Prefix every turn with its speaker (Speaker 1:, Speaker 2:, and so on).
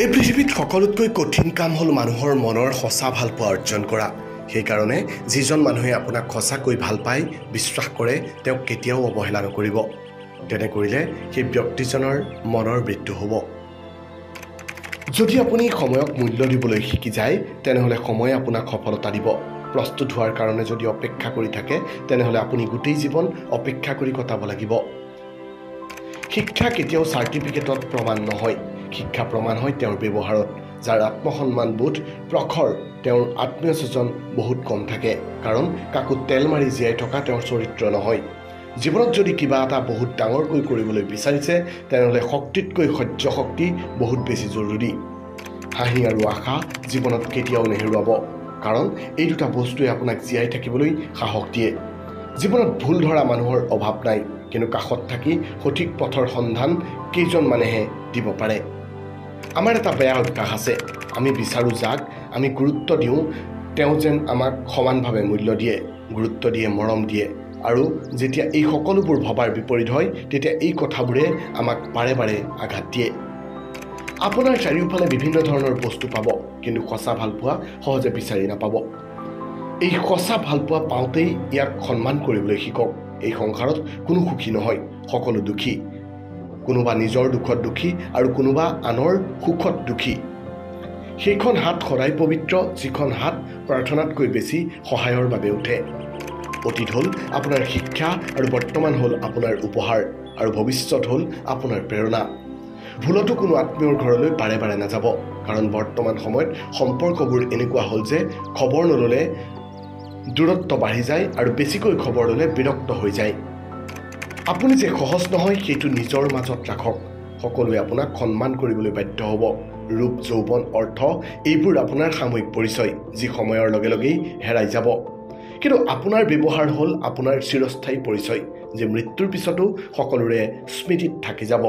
Speaker 1: এই পৃথিৱীত সকলোতকৈ কঠিন কাম হ'ল মানুহৰ মনৰ সঁচা ভালপোৱা অৰ্জন কৰা। সেইকাৰণে যিজন মানুহে আপোনাক সঁচাকৈ ভাল পায়, বিশ্বাস কৰে, তেওঁক কেতিয়াও অৱহেলা নকৰিব। তেনে কৰিলে সেই ব্যক্তিজনৰ মনৰ মৃত্যু হ'ব। যদি আপুনি সময়ক মূল্য দিবলৈ শিকি যায়, তেনেহ'লে সময়ে আপোনাক সফলতা দিব। প্ৰস্তুত হোৱাৰ কাৰণে যদি অপেক্ষা কৰি থাকে, তেনেহ'লে আপুনি গোটেই জীৱন অপেক্ষা কৰি কটাব লাগিব। শিক্ষা কেতিয়াও চাৰ্টিফিকেটত প্ৰমাণ নহয়। শিক্ষা প্ৰমাণ হয় তেওঁৰ ব্যৱহাৰত। যাৰ আত্মসন্মানবোধ প্ৰখৰ, তেওঁৰ আত্মীয় স্বজন বহুত কম থাকে, কাৰণ কাকো তেল মাৰি জীয়াই থকা তেওঁৰ চৰিত্ৰ নহয়। জীৱনত যদি কিবা এটা বহুত ডাঙৰকৈ কৰিবলৈ বিচাৰিছে, তেনেহ'লে শক্তিতকৈ সহ্য শক্তি বহুত বেছি জৰুৰী। হাঁহি আৰু আশা জীৱনত কেতিয়াও নেহেৰুৱাব, কাৰণ এই দুটা বস্তুৱে আপোনাক জীয়াই থাকিবলৈ সাহস দিয়ে। জীৱনত ভুল ধৰা মানুহৰ অভাৱ নাই, কিন্তু কাষত থাকি সঠিক পথৰ সন্ধান কেইজনমানেহে দিব পাৰে। আমাৰ এটা বেয়া অভ্যাস আছে, আমি বিচাৰোঁ যাক আমি গুৰুত্ব দিওঁ তেওঁ যেন আমাক সমানভাৱে মূল্য দিয়ে, গুৰুত্ব দিয়ে, মৰম দিয়ে। আৰু যেতিয়া এই সকলোবোৰ ভবাৰ বিপৰীত হয়, তেতিয়া এই কথাবোৰে আমাক বাৰে বাৰে আঘাত দিয়ে। আপোনাৰ চাৰিওফালে বিভিন্ন ধৰণৰ বস্তু পাব, কিন্তু সঁচা ভালপোৱা সহজে বিচাৰি নাপাব। এই সঁচা ভালপোৱা পাওঁতেই ইয়াক সন্মান কৰিবলৈ শিকক। এই সংসাৰত কোনো সুখী নহয়, সকলো দুখী। কোনোবা নিজৰ দুখত দুখী আৰু কোনোবা আনৰ সুখত দুখী। সেইখন হাত সদায় পবিত্ৰ যিখন হাত প্ৰাৰ্থনাতকৈ বেছি সহায়ৰ বাবে উঠে। অতীত হ'ল আপোনাৰ শিক্ষা আৰু বৰ্তমান হ'ল আপোনাৰ উপহাৰ আৰু ভৱিষ্যত হ'ল আপোনাৰ প্ৰেৰণা। ভুলতো কোনো আত্মীয়ৰ ঘৰলৈ বাৰে বাৰে নাযাব, কাৰণ বৰ্তমান সময়ত সম্পৰ্কবোৰ এনেকুৱা হ'ল যে খবৰ নল'লে দূৰত্ব বাঢ়ি যায় আৰু বেছিকৈ খবৰ ল'লে বিৰক্ত হৈ যায়। আপুনি যে সহজ নহয় সেইটো নিজৰ মাজত ৰাখক। সকলোৱে আপোনাক সন্মান কৰিবলৈ বাধ্য হ'ব। ৰূপ, যৌৱন, অৰ্থ এইবোৰ আপোনাৰ সাময়িক পৰিচয়, যি সময়ৰ লগে লগেই হেৰাই যাব। কিন্তু আপোনাৰ ব্যৱহাৰ হ'ল আপোনাৰ চিৰস্থায়ী পৰিচয়, যে মৃত্যুৰ পিছতো সকলোৰে স্মৃতিত থাকি যাব।